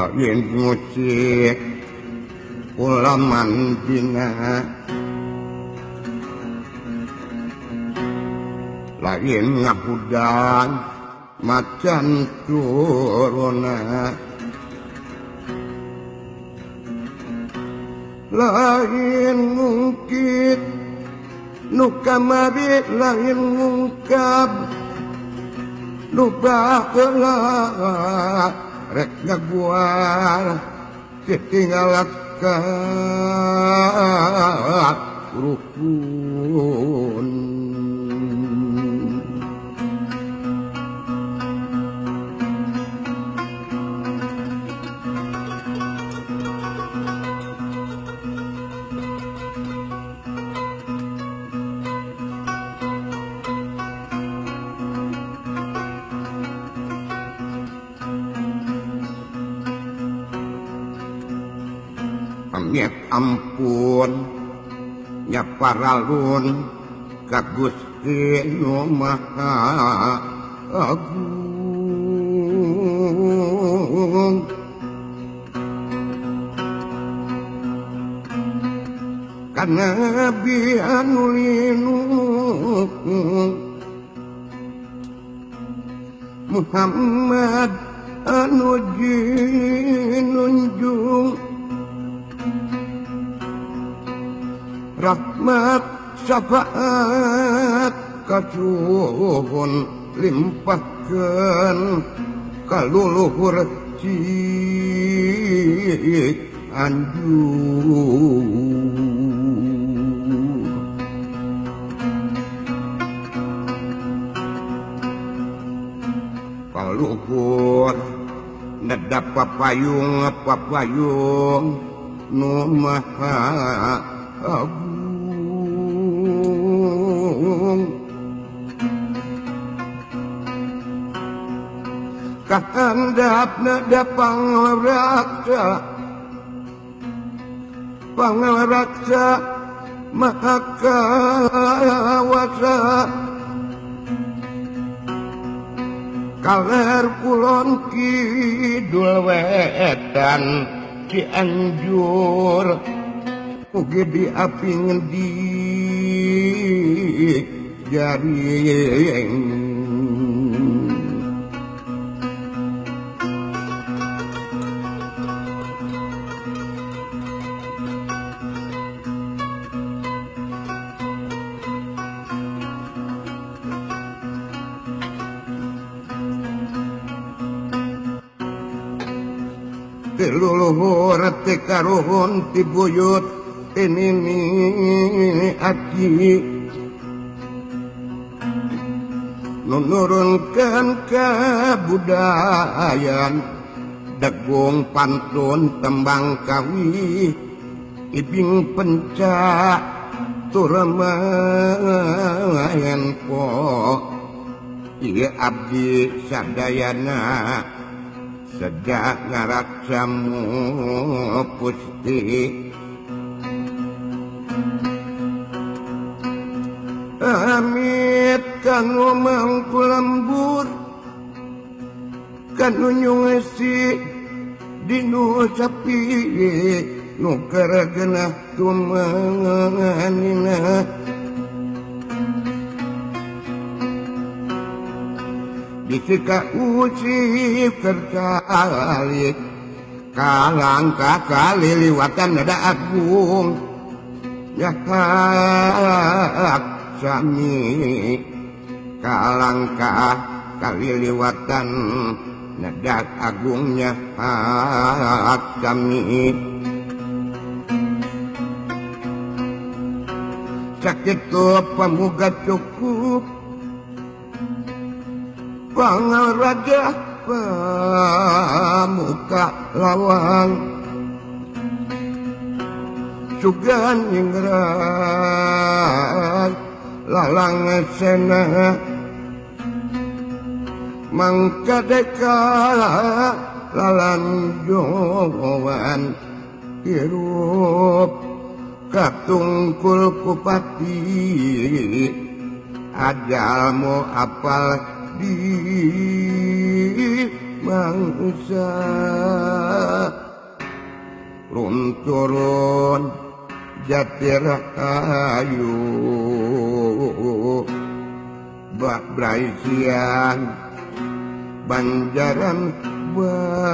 Lain musik ulaman dina lain ngabudang macan turuna lain ngungkit nu kamari lain ngungkap nu baheula rek ngaguar ketinggalan ka rukun. Amit ampun nya paralun ka Gusti Nu Maha Agung. Ka Nabi anu linung Muhammad anu jinunjung rahmat syafaat kasuhun limpahkeun ka luluhur Cianjur. Kaluhur nedap papayung papayung nu maha agung. Kahandap nada pangraksa pangraksa maha kawasa kaler kulon kidul wetan Cianjur ugi diapi ngendi jaring. Ti luluhur ti karuhun ti buyut ti nini aki nu nurunkeun kabudayan degung pantun tembang kawi ibing pencak turemayan po ieu abdi sadayana sejak ngaraksamu pusti. Amit kanu mangku lembur kanu nyungesi dinu sapi nu karagenah tumanina disika usip kercalik kalangka kali liwatan nada agung ya hak sami kalangka kali liwatan nada agungnya hak sami sakit pemuga cukup pangaraja pamuka lawang sugan nyingrat lalang sena mangkadeka lalanjoan hirup katungkul kupati ajalmu apal di mangsa runturun jati rahayu bak braisian banjaran bagja.